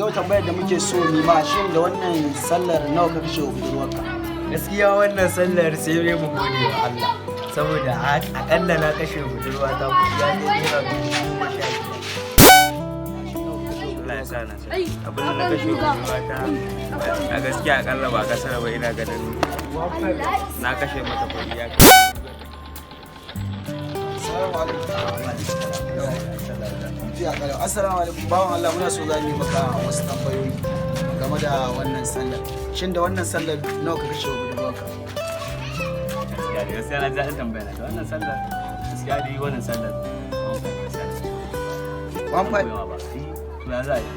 Yau tambayar da muke so mu ma, shin da wannan sallar nawa ka kashe wa budurwarka? Gaskiya wannan sallar sai dai mu gode wa Allah, saboda akalla na kashe budurwa ta kuɗi ya kai ₦15,000. Allah ya sa na sani. Abin da na kashe budurwa ta a gaskiya, akalla ba kasar ba, ina ganin na kashe mata kuɗi ya kai Assalamu alaikum. Lafiya kalau. Assalamu alaikum, bawan Allah, muna so za mu yi maka wasu tambayoyi game da wannan sallar. Shin da wannan sallar nawa ka kashe wa budurwarka? Gaskiya da gaskiya na ji daɗin tambaya na. Da wannan sallar, gaskiya dai wannan sallar 1.5 gaskiya. 1.5? Ba to ya za a yi,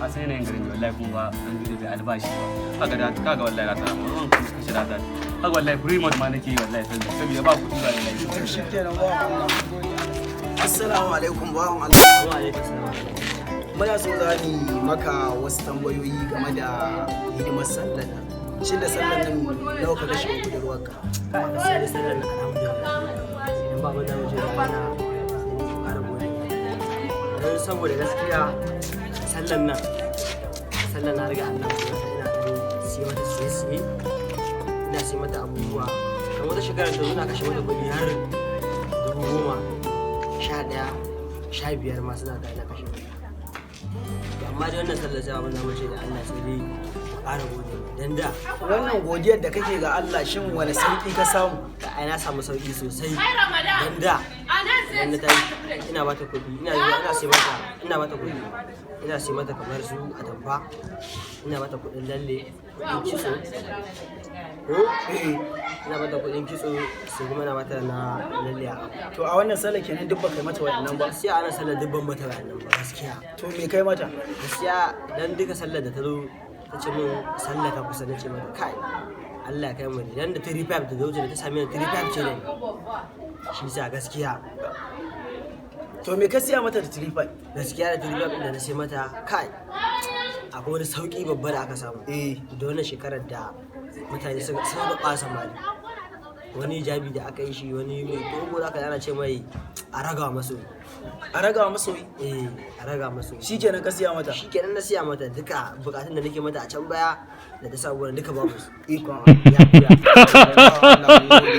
ka san yanayin garin da wallahi kuma ba an bi da albashi ba. Kaga da kaga wallahi na tara mun kashe da kaga wallahi free mode ma nake yi wallahi, saboda ba kuɗi ba wallahi. To shikenan, bawan Allah, mun gode. Assalamu alaikum, bawan Allah. Wa alaikum salam. Muna so za mu yi maka wasu tambayoyi game da hidimar sallar nan. Shin da sallar nan nawa ka kashe wa budurwarka? Gaskiya da sallar nan, alhamdulillah, dan ba mu da waje da ana sai mu ƙara gode don saboda gaskiya sallar nan, sallar na riga Allah ko ina ɗan siya mata siye-siye, ina siya mata abubuwa. Kamar wata shekarar ta zo na kashe mata kuɗi har 10,000, 11, 15 ma suna da ina kashe mata. To amma dai wannan sallar sai abin da mu ce da Allah sai dai ƙara gode dan da Wannan godiyar da kake ga Allah, shin wani sauki ka samu? Da ai na samu sauki sosai, dan da idan na tashi ina bata kuɗi, ina zuwa ina sai mata, ina bata kuɗi, ina sai mata kamar su atamfa, ina bata kuɗin lalle, kuɗin kitso ko ina bata kuɗin kitso, sai kuma ina bata na lalle a ƙafa. To a wannan sallar kenan duk baka yi mata waɗannan ba? Gaskiya ana sallar duk ban mata waɗannan ba gaskiya. To me kai mata? Gaskiya dan duka sallar da ta zo ta ce min sallah ta kusa, na ce mata kai Allah ya kai mu, dan da 35 da zo da ta same ni 35 ce da ni, shi sa gaskiya. To me ka siya mata da 35? Gaskiya da 35 ɗin da na sai mata, kai akwai wani sauki babba da aka samu da wannan shekarar da mutane suka ba samari wani hijabi da aka yi shi wani mai dogo da aka yi, ana ce mai a raga masoyi. A ragawa masoyi? Eh, a raga masoyi. Shikenan ka siya mata? Shikenan na siya mata. Duka bukatun da nake mata a can baya da ta sa wurin duka babu su. Ikon Ya biya. Allah, mun gode.